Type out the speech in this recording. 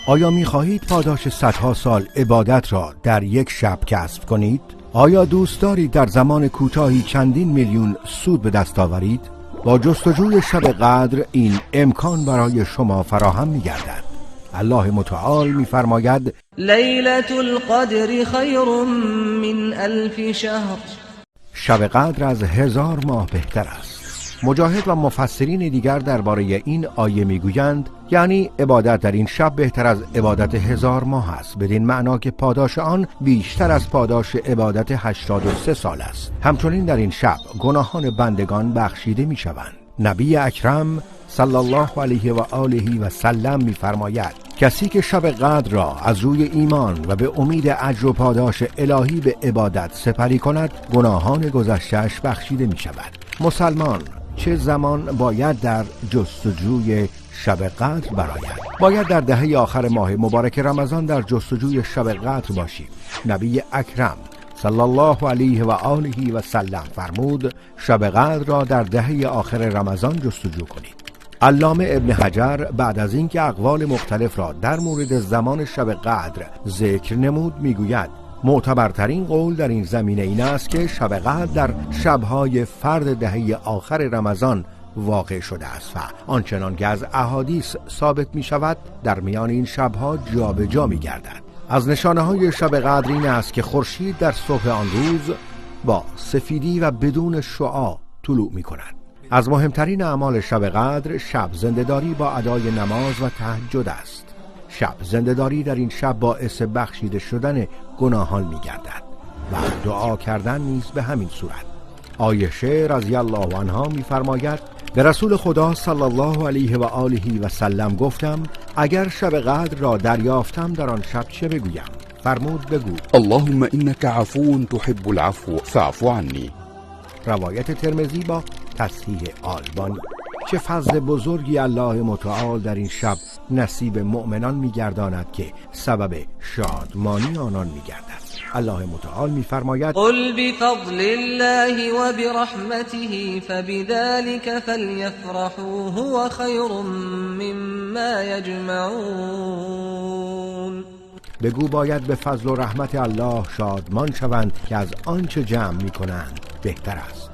آیا می‌خواهید پاداش صدها سال عبادت را در یک شب کسب کنید؟ آیا دوست دارید در زمان کوتاهی چندین میلیون سود به دست آورید؟ با جستجوی شب قدر این امکان برای شما فراهم می‌گردد. الله متعال می‌فرماید: لیلة القدر خیر من الف شهر. شب قدر از 1000 ماه بهتر است. مجاهد و مفسرین دیگر درباره این آیه میگویند یعنی عبادت در این شب بهتر از عبادت 1000 ماه است، بدین معنا که پاداش آن بیشتر از پاداش عبادت 83 سال است. همچنین در این شب گناهان بندگان بخشیده میشوند. نبی اکرم صلی الله علیه و آله و سلم میفرماید کسی که شب قدر را از روی ایمان و به امید اجر و پاداش الهی به عبادت سپری کند، گناهان گذشته‌اش بخشیده میشود. مسلمان چه زمان باید در جستجوی شب قدر براید؟ باید در دهه آخر ماه مبارک رمضان در جستجوی شب قدر باشیم. نبی اکرم صلی الله علیه و آله و سلم فرمود شب قدر را در دهه آخر رمضان جستجو کنید. علامه ابن حجر بعد از اینکه اقوال مختلف را در مورد زمان شب قدر ذکر نمود میگوید معتبرترین قول در این زمینه این است که شب قدر در شب‌های فرد دهه آخر رمضان واقع شده است و آنچنان که از احادیث ثابت می شود در میان این شب‌ها جابجا می گردد. از نشانه های شب قدر این است که خورشید در صبح آن روز با سفیدی و بدون شعاع طلوع می کند. از مهمترین اعمال شب قدر شب زنده‌داری با ادای نماز و تهجد است. شب زنده‌داری در این شب باعث بخشیده شدن گناهان می‌گردد و دعا کردن نیز به همین صورت. عایشه رضی الله عنها می‌فرماید به رسول خدا صلی الله علیه و آله و سلم گفتم اگر شب قدر را دریافتم در آن شب چه بگویم؟ فرمود بگو اللهم انک عفو تحب العفو فاعف عنی. روایت ترمذی با تصحیح آلبانی. چه فضل بزرگی الله متعال در این شب نصیب مؤمنان می‌گرداند که سبب شادمانی آنان می‌گردد. الله متعال می‌فرماید قل بفضل الله و برحمته فبذلك فلیفرحوا هو خیر مما یجمعون. بگو باید به فضل و رحمت الله شادمان شوند که از آنچه جمع می‌کنند بهتر است.